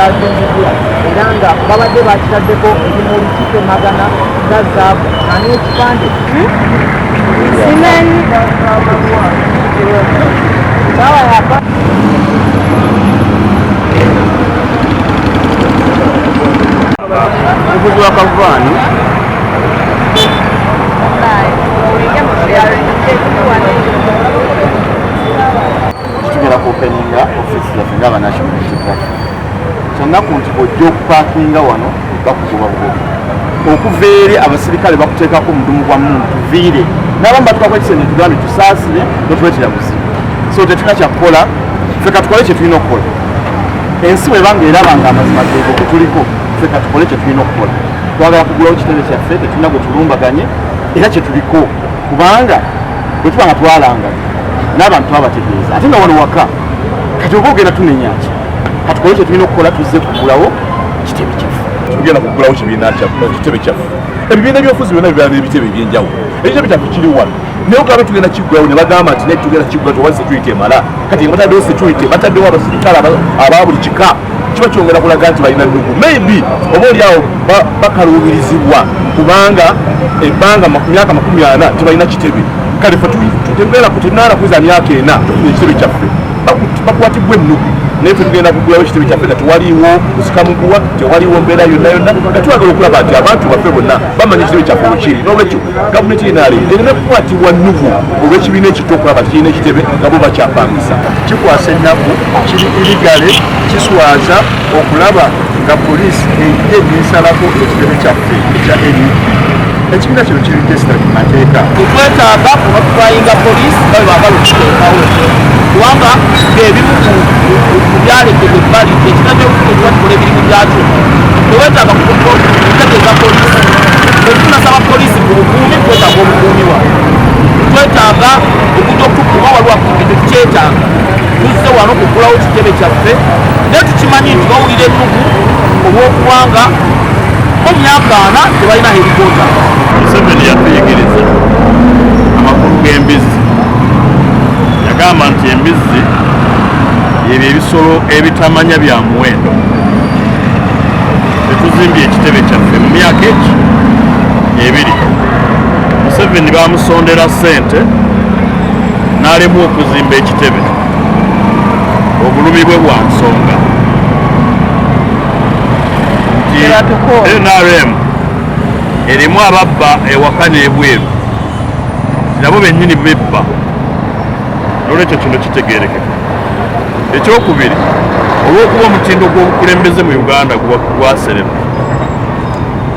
Kyazimbiddwa era nga babadde bakitaddeko ekimuli kitemagana nga zaabu nga n'ekipande. Simanyi. Sawa yapa. Muvuzi wa kavaani. Tugenda ku openinga office zaffe nga aba National Unity Platform. Kyanaku nti ojja okupaakinga wano, bakugoba bugoba okuva eri, abasirikale bakuteekako omudumu gwa muntu tuviire, n'abamu batukako ekisenge, tugambye tusaasire notuleetera buzibu. So tetulina kyakukola, ffe katukole kye tulina okukola. Ensi bwebanga eraba nga amazima geego kutuliko, ffe katukole kye tulina okukola. Twagala kugulawo kitebe kyaffe, tetulina gwe tulumbaganye era kyetuliko, kubanga bwe tuba nga twalanga n'abantu twabategeeza, ate nga wano waka kati oba ogenda tunenya ki? Katukole kye tulina okukola, tuzze kugulawo kitebe kyaffe. Tugenda kugulawo kibiina kyaffe, ekitebe kyaffe. Ebibiina ebyobufuzi byonna bibeera n'ebitebe ebyenjawulo. Ekitebe kyaffe kiri wano, naye ogamba tugenda kiggulawo, ne bagamba nti naye tugenda kiggula tewali security emala. Kati nga bataddewo security, bataddewo abasirikale aba buli kika, kiba kyongera kulaga nti balina nnugu. Maybe oba oliawo bakaluubirizibwa, kubanga ebbanga myaka 40 tebalina kitebe. Kale fe tetunaala kuza myaka 4 tufuna ekitebe kyaffe. Bakwatibwa ennugu, naye fe tugenda kugulawo ekitebe kyaffe nga tewaliwo kusikamuguwa, tewaliwo mbeera yonna yonna, nga twagala okulaba nti abantu baffe bonna bamanya ekitebe kyaffe wekiri. Nolwekyo gavumenti yenale erina kukwatibwa nnugu olw'ekibiina ekito okulaba nti kirina ekitebe nga bo bakyapangisa. Kikwasa ennaku, kiri illegal, kiswaza okulaba nga poliisi ejje nesalako ekitebe kyaffe ekya NUP. Ekibiina kino kiri registered mu mateeka. Tetwetaaga kunotifyinga poliisi nga bwe baagala okuteekawo, kubanga ebimu ku byalekebwa ebbali ekina kyobufuzi tuba tukola emirimu gyakyo. Tewetaaga kutegeeza poliisi. Tetunasaba poliisi ku bukuumi, twetaaga obukuumi wano. Twetaaga okujja okutukuma, waliwo akuumi, tetukyetaaga. Tuzze wano kugulawo kitebe kyaffe, naye tukimanyi nti bawulira ennugu olw'okubanga mu myaka 40 tebalina headquarter. Museveni yatuyigiriza amakulu g'embizzi. Yagamba nti embizzi ebyo ebisolo ebitamanya bya muwendo. Tetuzimbye ekitebe kyaffe mu myaka eki 2. Museveni bamusondera ssente n'alemwa okuzimba ekitebe. Obulumi bwe bwa nsonga nti NRM erimu ababba ewaka n'ebweru, nabo bennyini bebba. Nolwekyo kino kitegerekeka. Ekyokubiri, olw'okuba omutindo gw'obukulembeze mu Uganda gwasereba,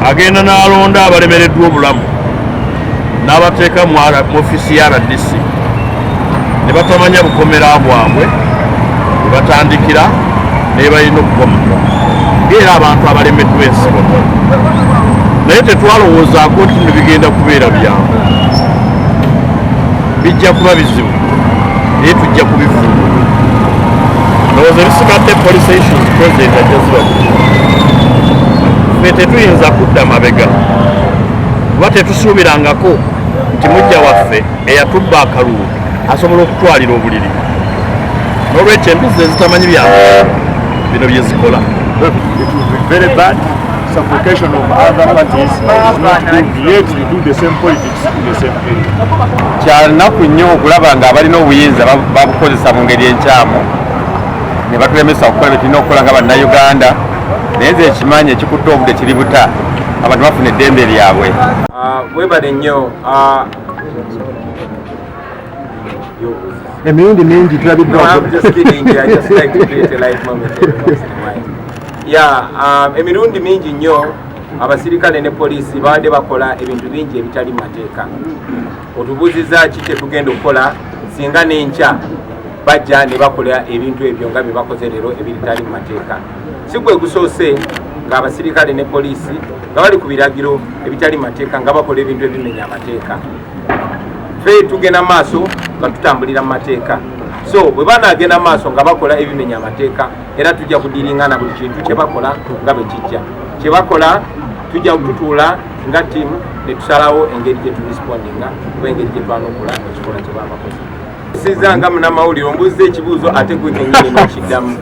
agenda n'alonda abalemereddwa obulamu n'abateeka mu ofiisi ya RDC ne batamanya bukomera bwabwe ne batandikira ne balina okukoma era abantu abalemeddwa ensi bonna. Naye tetwalowoozaako nti nno bigenda kubeera byangu, bijja kuba bizibu, naye tujja kubivuga. Ndowooza ebisigadde policy issues president ajja zibabuulira. Ffe tetuyinza kudda mabega, kuba tetusuubirangako nti mujja waffe eyatubba akalulu asobola okutwalira obuliri. N'olwekyo embizzi ezitamanyi byangu bino bye zikola. It will be very bad. Suffocation of other parties is not good, yet you do the same politics in the same area. Kyanaku nnyo okulaba nga abalina obuyinza babukozesa mu ngeri enkyamu ne batulemesa okukola bye tulina okukola nga Bannayuganda. Naye nze ekimanyi, ekikutte obudde kiri buta, abantu bafuna eddembe lyabwe. Webale nnyo. Emirundi mingi No, tulabiddwa. I'm just kidding. I just like to create a light moment every once in a while. Yeah, emirundi mingi nnyo abasirikale ne poliisi babadde bakola ebintu bingi ebitali mu mateeka. Otubuuzizza ki kye tugenda okukola singa n'enkya bajja ne bakola ebintu ebyo nga bye bakoze leero ebitali mu mateeka. Si gwe gusoose ng'abasirikale ne poliisi nga bali ku biragiro ebitali mu mateeka nga bakola ebintu ebimenya amateeka. Ffe tugenda maaso nga tutambulira mu mateeka, so bwe banaagenda maaso nga bakola ebimenya amateeka, era tujja kudiringana buli kintu kye bakola nga bwe kijja kye bakola. Tujja tutuula nga ttiimu ne tusalawo engeri gye turespondinga oba engeri gye twanukula ekikola kye baba bakoze. Siza nga munamawulire ombuuziza ekibuuzo ate gwe kenyini nokiddamu.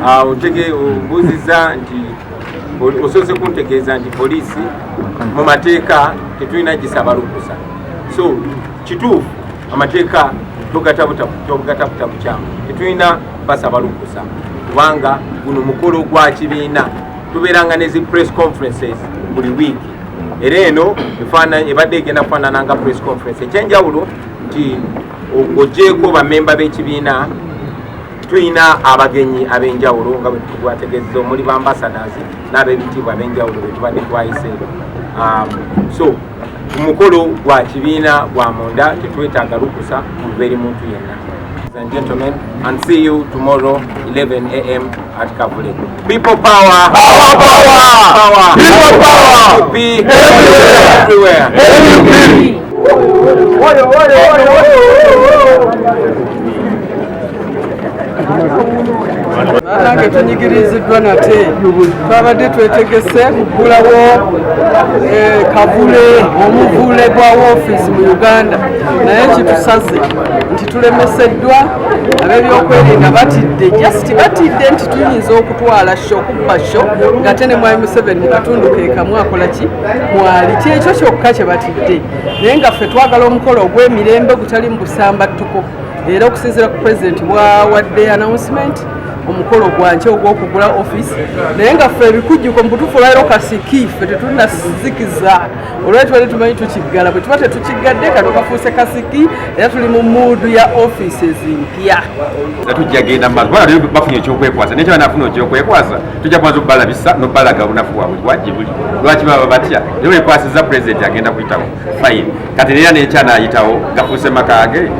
Ah, otege ombuuziza nti osoose kuntegeeza nti poliisi mu mateeka tetulina gisaba lukusa. So kituufu, amateeka togatabuta bukyamu, tetulina basaba lukusa kubanga guno mukolo gwa kibiina. Tubeeranga ne zi press conferences buli wiiki, era eno ebadde egenda kufaanana nga press conference. Ekyenjawulo nti ng'ogyeko bamemba b'ekibiina, tulina abagenyi ab'enjawulo nga bwe twategeezeza, omuli ba ambassadors n'ab'ebitiibwa ab'enjawulo be tubadde twayise. So omukolo gwa kibiina gwa munda, tetwetaaga lukusa kuva eri muntu yenna. Ladies and gentlemen, and see you tomorrow 11 a.m. at Kavule. People power! Power, power! Power! People power! Be everywhere! Everywhere! Oyo, oyo, oyo, oyo. Nange tunyigiriziddwa nate. Twabadde twetegese kuggulawo kavule, omuvule gwa woofiisi mu Uganda, naye kitusaze nti tulemeseddwa ab'ebyokwerinda. Batidde, just batidde nti tuyinza okutwala show, okubba show, ng'ate ne Mwami Museveni mu katundu ke kamu akola ki mwali. Kyekyo kyokka kye batidde, naye nga ffe twagala omukolo ogw'emirembe gutali mu busambattuko. Era okusinziira ku pulezidenti bwawadde announcement, omukolo gwankya ogw'okugula office, naye nga ffe ebikujjuko mu butuufu olwaliro kasiki ffe tetunazikiza. Olwali tubadde tumanyi tukiggala, bwe tuba tetukiggadde kano kafuuse kasiki, era tuli mu mood ya offices mpya. Tujja genda mumaaso kubanga leero bafunye ekyokwekwasa, naye kyebanafuna ekyokwekwasa, tujja kubanza okubalabisa nobalaga obunafu bwabwe bwajje buli lwaki baba batya. Naye wekwasiza pulezidenti agenda kuyitawo, fine. Kati neera nekyanayitawo gafuuse makage.